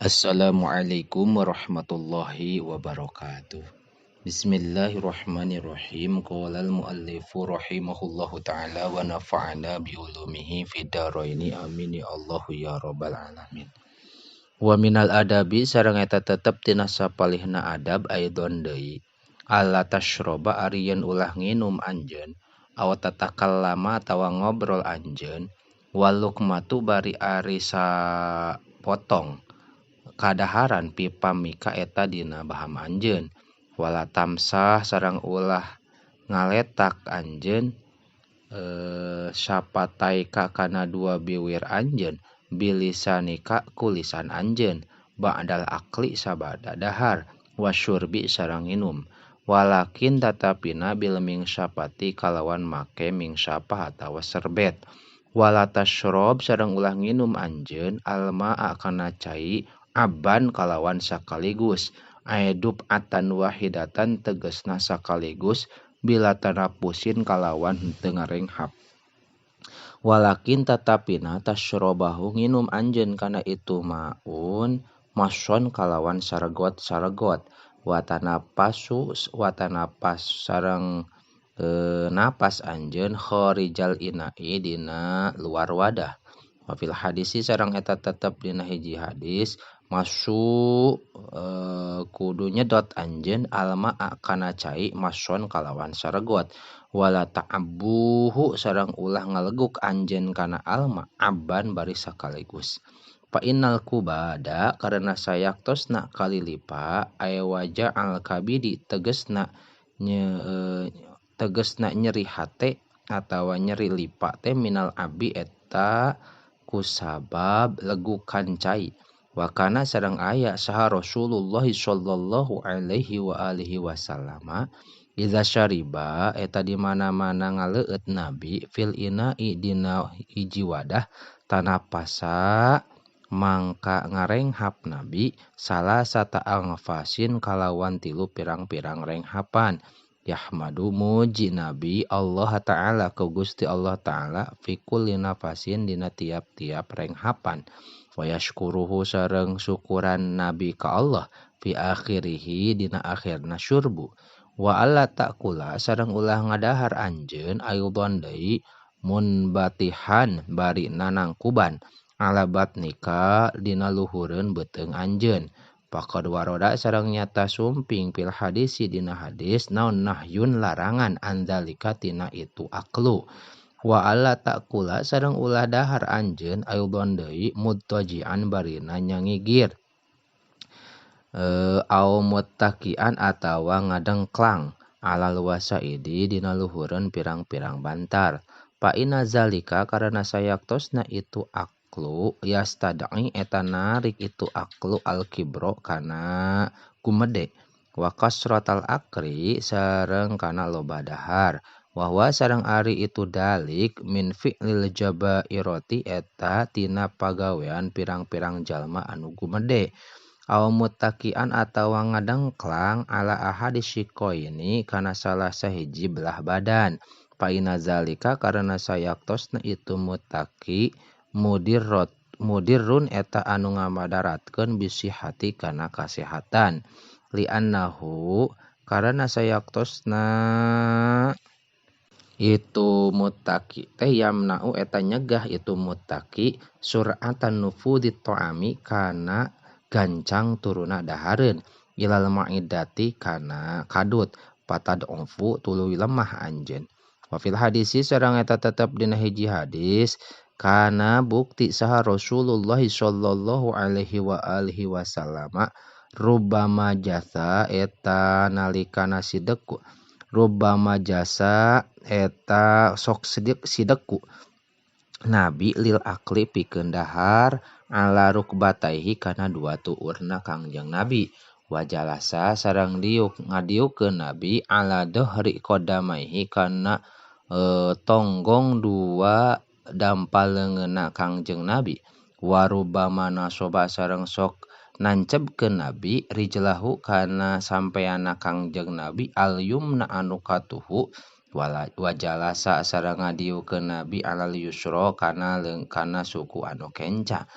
Assalamualaikum warahmatullahi wabarakatuh. Bismillahirrahmanirrahim. Qala al-muallifu rahimahullahu ta'ala wa nafa'ana bi ulumihi fid dharaini amin ya Allahu ya rabbal alamin. Wa minal adabi sareng eta tetep tina sapalihna adab aidon deui. Alla tashroba ari yen ulah nginum anjeun aw tatakallama atawa ngobrol anjeun walukmatu bari ari sapotong kadaharan pipamika eta dina baham anjeun wala tamsah sareng ulah ngaletak anjeun sapataika kana dua biwir anjeun bilisanika ku lisan anjeun ba'dal akli sabada dahar wasyurbi sareng nginum walakin tatapina bil mingsapati kalawan make mingsapah atawa serbet wala tashrob sareng ulah nginum anjeun almaa kana cai aban kalawan sakaligus aedup atan wahidatan tegesna sakaligus bila tanapusin kalawan henteu ngarenghap walakin tatapina tashrobahu nginum anjeun kana itu maun mason kalawan saregot-saregot watanapasu watanapas sareng napas anjeun khorijal ina'i dina luar wadah. Wa fil hadisi sareng eta tetep dina hiji hadis masu kudu nyedot anjeun almaa kana cai mason kalawan saregot wala ta'abbuhu sareng ulah ngaleguk anjeun kana alma aban bari sakaligus. Fa innal kubada karena sayaktosna kalilipa aya waja al kabidi tegesna tegesna nyeri hate atawa nyeri lipa teh minal abi eta kusabab legukan cai. Wakana sareng aya saha Rasulullah sallallahu alaihi wa alihi wasallama idza syariba eta di mana-mana ngaleueut nabi fil ina'i dina hiji wadah tanapasa mangka ngarenghap nabi salah sata angfasin kalawan tilu pirang-pirang renghapan yahmadu muji nabi Allah ta'ala ku Gusti Allah ta'ala fi kulli nafasin dina tiap-tiap renghapan wa yashkuruhu sareng syukuran nabi ka Allah fi akhirihi dina akhirna syurbu wa alla ta'kula sareng ulah ngadahar anjeun aidon deui munbatihan bari nanangkuban ala batnika dina luhureun beuteung anjeun faqad waroda sareng nyata sumping fil hadisi dina hadis naon nahyun larangan anzalika tina itu aklu wa alla ta'kula sareng ulah dahar anjeun aidon deui mudtajian barina nyangigir au muttakian atawa ngadengklang alal wasaidi dina luhureun pirang-pirang bantar fa inna zalika karena sayaktosna itu aklu yastad'i eta narik itu aklu al-kibro kana gumede wa kasratal akri sareng kana loba dahar wahwa sareng ari itu dalik min fi'lil jabairati eta tina pagawean pirang-pirang jalma anu gumede aw muttakian atawa ngadengklang ala ahadi syikoini kana salah sahiji belah badan fa inna zalika karena sayaktosna itu muttaki mudirrun eta anu ngamadaratkeun bisihati kana kasehatan li'annahu karena sayaktosna itu muttaki teh yamna'u eta nyegah itu muttaki sur'atan nufudi ta'ami kana gancang turuna dahareun ilal ma'idati kana kadut patad'ufu tuluy lemah anjeun. Wa fil hadisi sareng eta tetep dina hiji hadis kana bukti saha Rasulullah sallallahu alaihi wa alihi wasallama rubama jasa eta nalikana sideku rubama jasa eta sok sideku nabi lil akli pikeun dahar ala rukbataihi kana dua tuurna Kangjeng Nabi wajalasa sareng diuk ngadiukkeun nabi ala dohri qadamaihi kana tonggong dua dampal leungeunna Kangjeng Nabi warubama nasoba sareng sok nancebkeun nabi rijlahu kana sampeanna Kangjeng Nabi al yumna anu katuhu wajalasa sareng ngadiukeun nabi alal yusra kana suku anu kenca.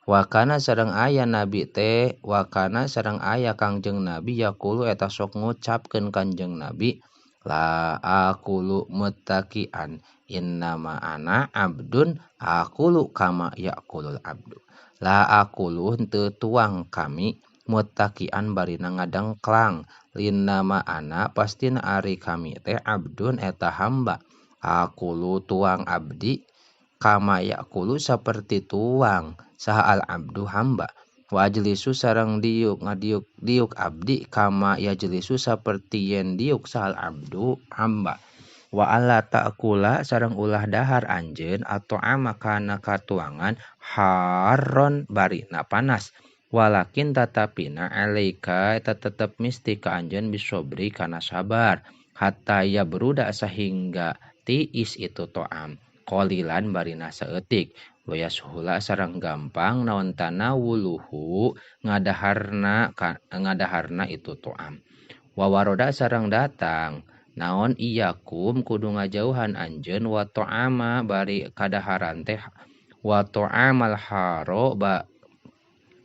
Wakana sareng aya nabi teh wakana sareng aya Kangjeng Nabi yaqulu eta sok ngucapkeun Kanjeng Nabi la aqulu muttaqian innama ana abdun aqulu kama yaqulul abdu. La aqulu henteu tuang kami muttaqian barina ngadengklang linnama ana pastina ari kami teh abdun eta hamba aqulu tuang abdi kama yaqulu saperti tuang saha al abdu hamba wa ajlisu sareng diuk ngadiuk diuk abdi kama yajlisu saperti yen diuk saha al abdu hamba wa alla ta'kula sareng ulah dahar anjeun atau ama kana katuangan harron barina panas walakin tatapina alaika eta tetep misti ka anjeun bisobri kana sabar hatta yabruda sahingga tiis itu to'am qalilan barina saeutik wayashula sareng gampang naon tanawuluhu ngadaharna ngadaharna itu to'am wawaroda sareng datang naon iyakum kudu ngajauhan anjeun wa ta'ama bari kadaharan teh wa ta'amal haro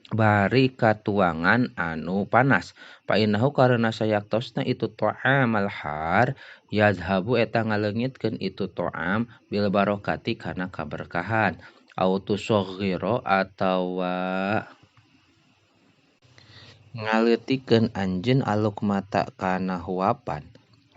bari katuangan anu panas fa innahu karena sayaktosna itu ta'amal har yazhabu eta ngaleungitkeun itu ta'am bil barokati kana kaberkahan au tusaghira atawa ngaleutikeun anjeun alukmata kana huapan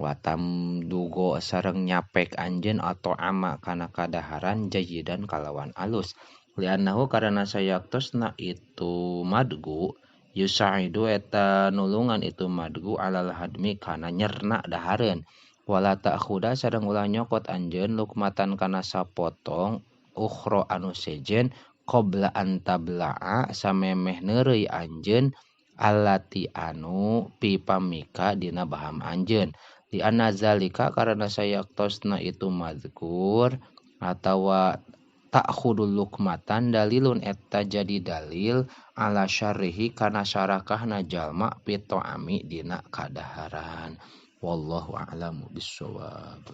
watam dugo sareng nyapek anjeun atau ama kana kadaharan jayidan kalawan alus li'annahu karena sayaktosna itu madgu yusaidu eta nulungan itu madgu alal hadmi kana nyerna dahareun wala ta'khuda sareng ulah nyokot anjeun lukmatan kana sapotong ukhra anu sejen qabla an tabla'a samemeh neureuy anjeun allati anu pipamika dina baham anjeun li'anna zalika karena sayaktosna itu mazkur atawa ta'khudul lukmatan dalilun eta jadi dalil ala syarrihi kana sarakahna jalma fi ta'ami dina kadaharan. Wallahu a'lamu bissawab.